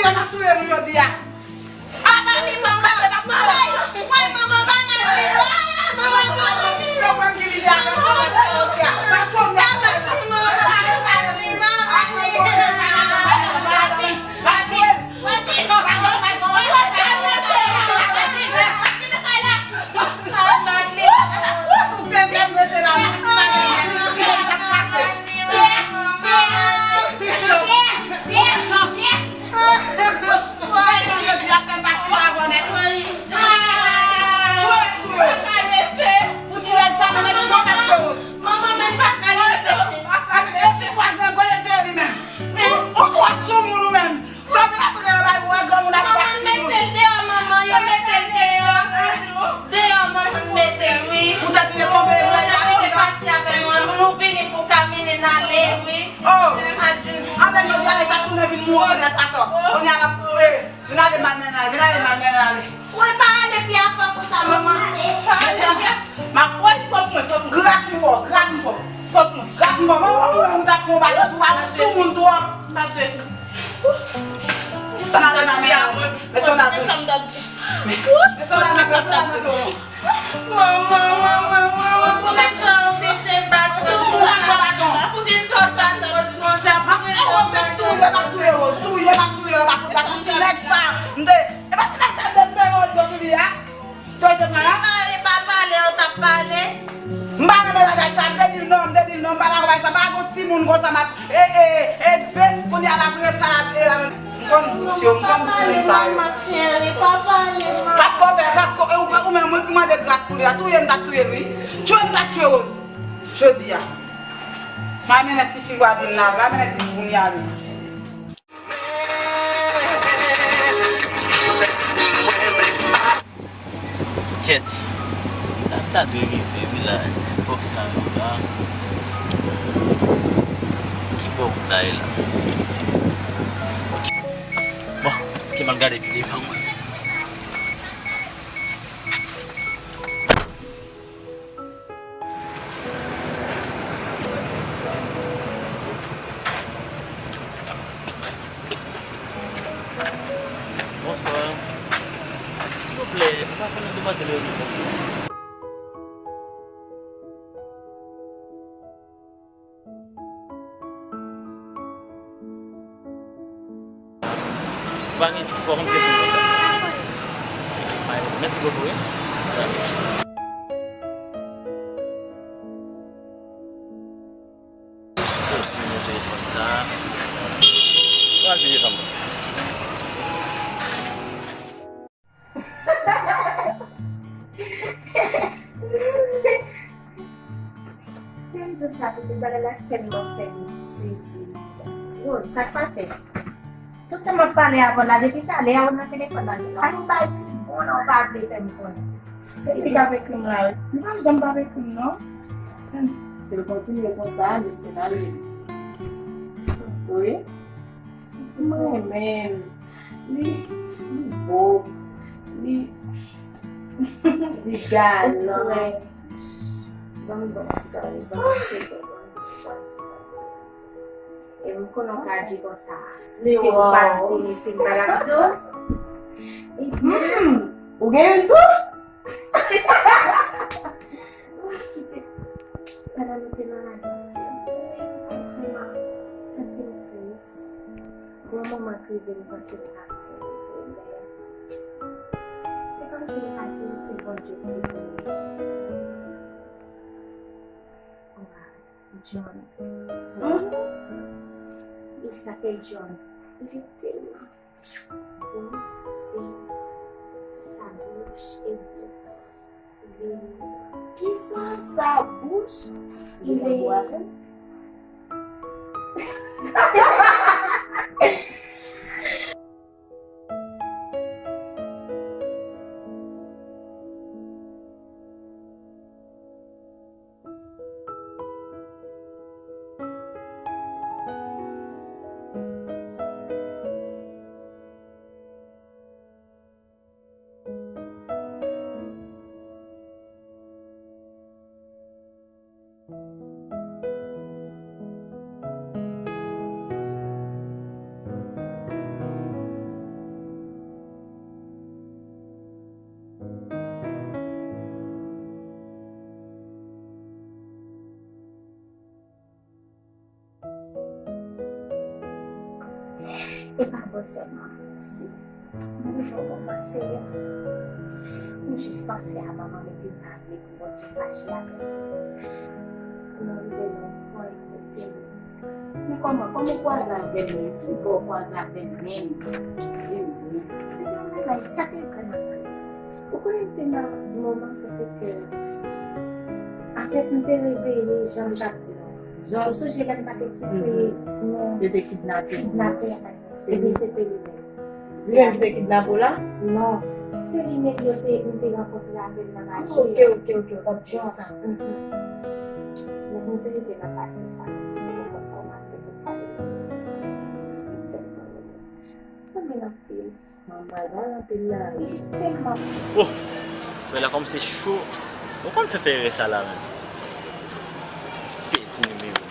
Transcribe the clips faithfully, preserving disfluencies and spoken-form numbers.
Sa m ap touye nou jodi a. Amarly, manman! Woy, manman, pa mal li. Manman, pa mal li. Se ou menm ki lide avè m, manman, se ou ki a. Pa tchon m nan. Amarly, manman, pa mal li. Manman, men pa kale. Epi vwazen gwo lete li menm. Ou, ou twò soumoun ou menm. Sa vin ap fè bay ou a granmoun ap bat timoun. Manman, mete l deyò, manman, yo mete l deyò. Deyò, manman, mete l, wi. Poutèt li te tonbe, vre, li ap se pati avè nou, nou vini pou kamine n ale, wi. Oh. Anben jodi a, li t ap tounen vin mouri nèt atò. Kounye a l ap, eh, vin ale m al mennen ale, vin ale m al mennen ale. Woy, pa ale pi avan konsa, manman. Pa ale pi avan. Woy, pòp mwen, pòp mwen. Gras m fò, gras m fò. Pòp mwen. Gras m fò. Manman, ou menm ou t ap pran baton tou, pa sou moun twòp. Sa m ap di a mwen. Mete sandal pou mwen. Mete sandal, mete sandal nan pye w. Manman, manman, manman, poukisa w oblije bat mwen konsa? Poukisa w bat Rose konsa? Poukisa w bat Rose? Touye, m ap touye Rose. Touye, m ap touye l anba kout bat ti nèg sa. M te, e pa ti nèg sa m te met Rodrigo sou li a? Yo te pran la? Li pale, pa pale, yo t ap pale. M pa renmen bagay sa, m te di l non, m te di l non, m pa dakò bagay sa, pa gon timoun konsa, m ap, e, e, e, e, kounye a l ap rele sa, l ap, e, l ap, m konn bout yo, m konn bout moun sa yo. Manman cheri, pa pale, manman. Paske w fè, paske, e, ou, ou menm, mwen ki mande gras pou li a, touye m t ap touye l, wi. Tchwe m t ap tchwe Rose. Jodi a. M a mennen tifi vwazin nan, m a mennen tifi pou m ale. Kèt, la m ta dwe rive wi la, epòk sa yo la. Ki bò wout la ye la? Bon, ok, m al gade pi devan mwen. Bonswa. Silvouplè, m pa konnen demwazèl yo gen kòb. Pa gen, pa konn kesyon konsa. Mèsi bokou, wi. Pral peye fanm nan. Menm di sa pitit bagay la tèlman fè m sezi. Rose, sa k pase? Tout tan m ap pale avè w la, depi talè a ou nan telefòn nan. Ann bay si bon nan ou pa vle fè m konnen. Depi li avèk m la, wi. Li pa janm pa avèk m, non. Si l kontinye konsa, mesye n ale. Wi. Mwen renmen l. Li, li bo. Li, li galan. Ban m bon, sorry, ban m se bon, ban m bon. E m konnen w ka di konsa. Si w pa di, si m pa t ap di w. Hmm, ou gen youn tou? Pitit, pandan nou te nan ladanse, m santi m tris. Gon moman k rive m panse m pa ka rive, men se kòmsi m pa di m se Bondye ki pou m. John. Mhm. Il s'appelle John. Il est tellement beau et sa bouche est douce. Il est... Kisa sa bouche? Il est... E pa bò sèlman, pitit. Mwen poko panse yo. Mwen jis panse a manman m epi m pa vle pou Bondye fache avè m. Mwen rive nan yon pwen kote m Men kòman, kòman w kwaze avè l menm? Ki bò w kwaze avè l menm? Di m wi. Se te yon bagay, sa te vrèman tris. Ou konnen m te nan moman kote ke, anfèt, m te reveye, jan m t ap di w. Jan ou sonje lè m t ap eksplike nou yo te kidnape kidnape avè epi se te li menm. Li menm ki te kidnape w la? Non. Se li menm yo te, m te rankontre avè l nan mache. Ok, ok, ok, w t ap di sa. Mhm. Donk, m te rive nan pati sa. M te konn fè w mache pou pale de sa. Anpil, anpil. Manman, pale anpil la. Tèlman. Oh! Solèy la kòmanse cho. Ou konn fè fè erè sa la menm. Pèdi nimewo.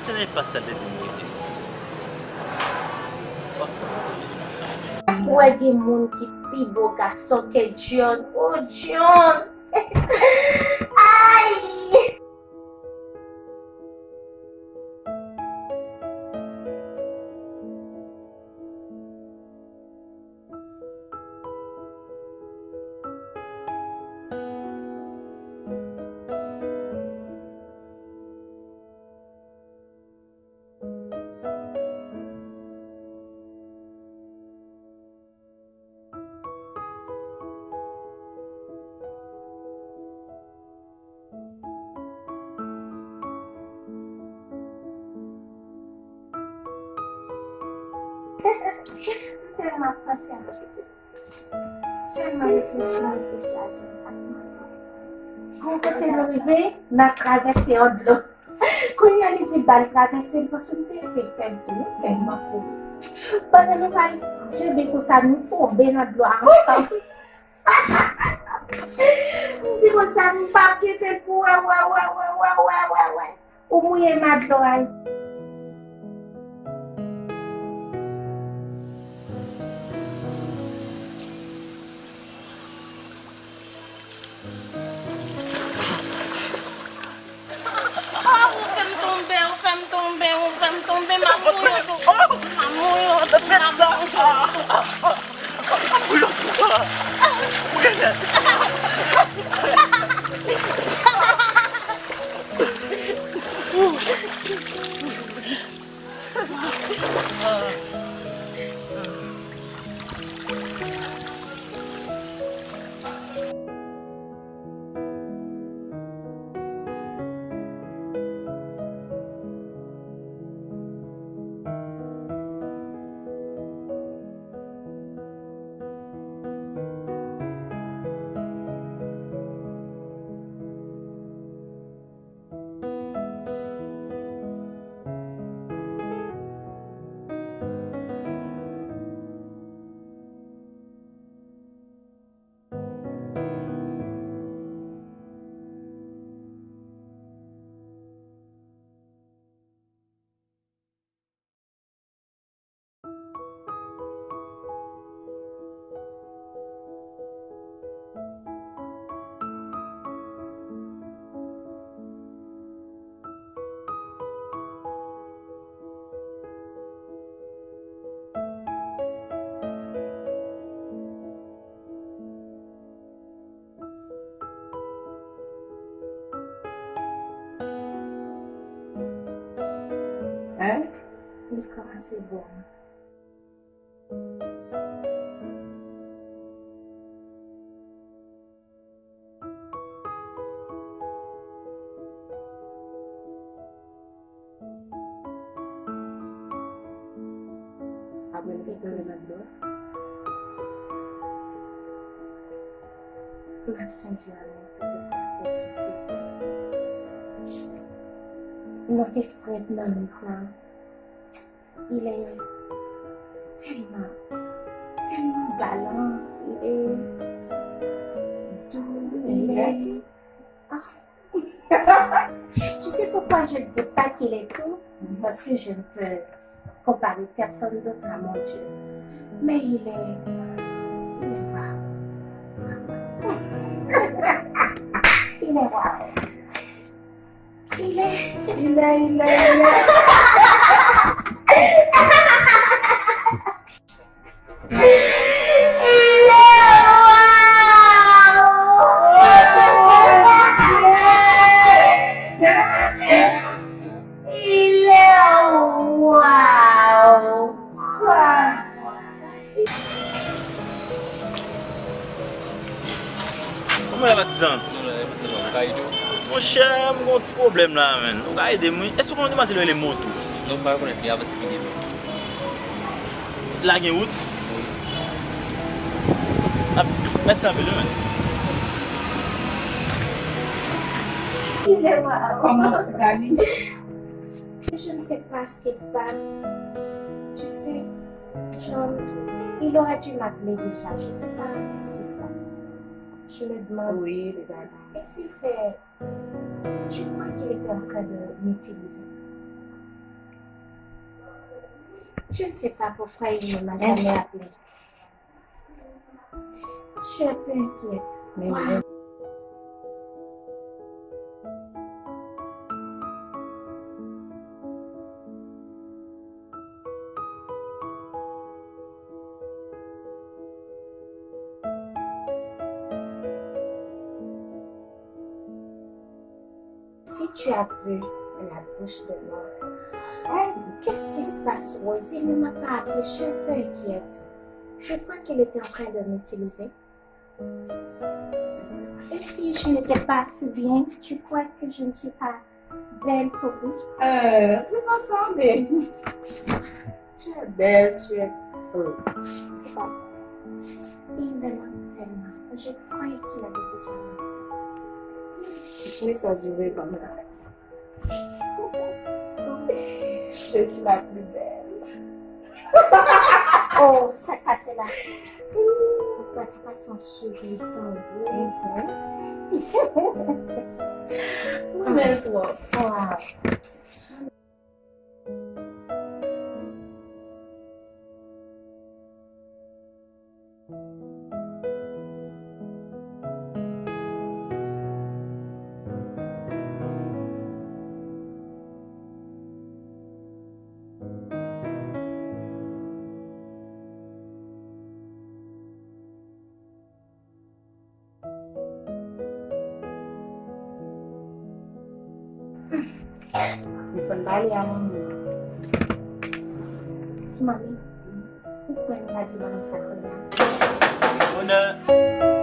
Se nan pas sa dezyèm rete. Ou wè gen moun ki pi bo gason ke John. Oh, John! Ay! M tèlman panse avèk pitit. Sèlman reflechi, reflechi a di m pa t manke. Gon kote nou rive, n ap travèse yon dlo. Kounye a li di ba l travèse, li panse m te pè tèt tou, nou tèlman kouri. Pandan nou pral janbe konsa, nou tonbe nan dlo a ansanm. M di konsa, m p ap kite l pou wè, wè, wè. Ou mouye m a dlo a. Ah, ou fè m tonbe, ou fè m tonbe, ou fè m tonbe, m ap mouri tou. M ap mouri tou, m ap mouri tou. Hein? Li kòmanse bon. Apre l te plore nan dlo a. M ap sonje a lè nou te fèt. Nou te frèt nan mitan. Il est tellement, tellement galant. Il est doux. Il est, ah. Tu sais pourquoi je ne dis pas qu'il est doux? Parce que je ne peux comparer personne d'autre à mon Dieu. Mais il est, il est waouh. Il est waouh. Il est, il est, il est, il est. Kòman w ye, patizan? Monchè, m gen yon ti pwoblèm la, menn. Ou ka ede m, wi? Èske w konn yon demwazèl yo rele Motou? Non, m pa rekonèt li, avanse vini. La gen wout? Wi. Ah, mèsi anpil, wi, menn. Comment, Dani? Je ne sais pas ce qui se passe. Tu sais, John, il aurait dû m'appeler déjà. Je sais pas ce qui se passe. Je me demande. Oui, regarde. Et si c'est, tu crois qu'il était en train de m'utiliser? Je ne sais pas pourquoi il ne m'a jamais appelé. Je suis un peu inquiète. Si tu as vu la bouche de l'homme. Qu'est-ce qui se passe, Rose? Il ne m'a pas appelé, je suis un peu inquiète. Je crois qu'il était en train de m'utiliser. Et si je n'étais pas si bien, tu crois que je ne suis pas belle pour lui? Euh, dis pas ça, mais tu es belle, tu es... C'est pas ça. Il me manque tellement. Je croyais qu'il avait déjà mort. Ti mesaj li voye ban mwen la. Je suis la plus belle. Oh, sa k pase la? Ou pa te pase yon souri san vre. Mwen menm twòp. Wow. Li fè m pale a manmi. Manmi, ou kwè m pa di manmi sa kounye a? Bonè.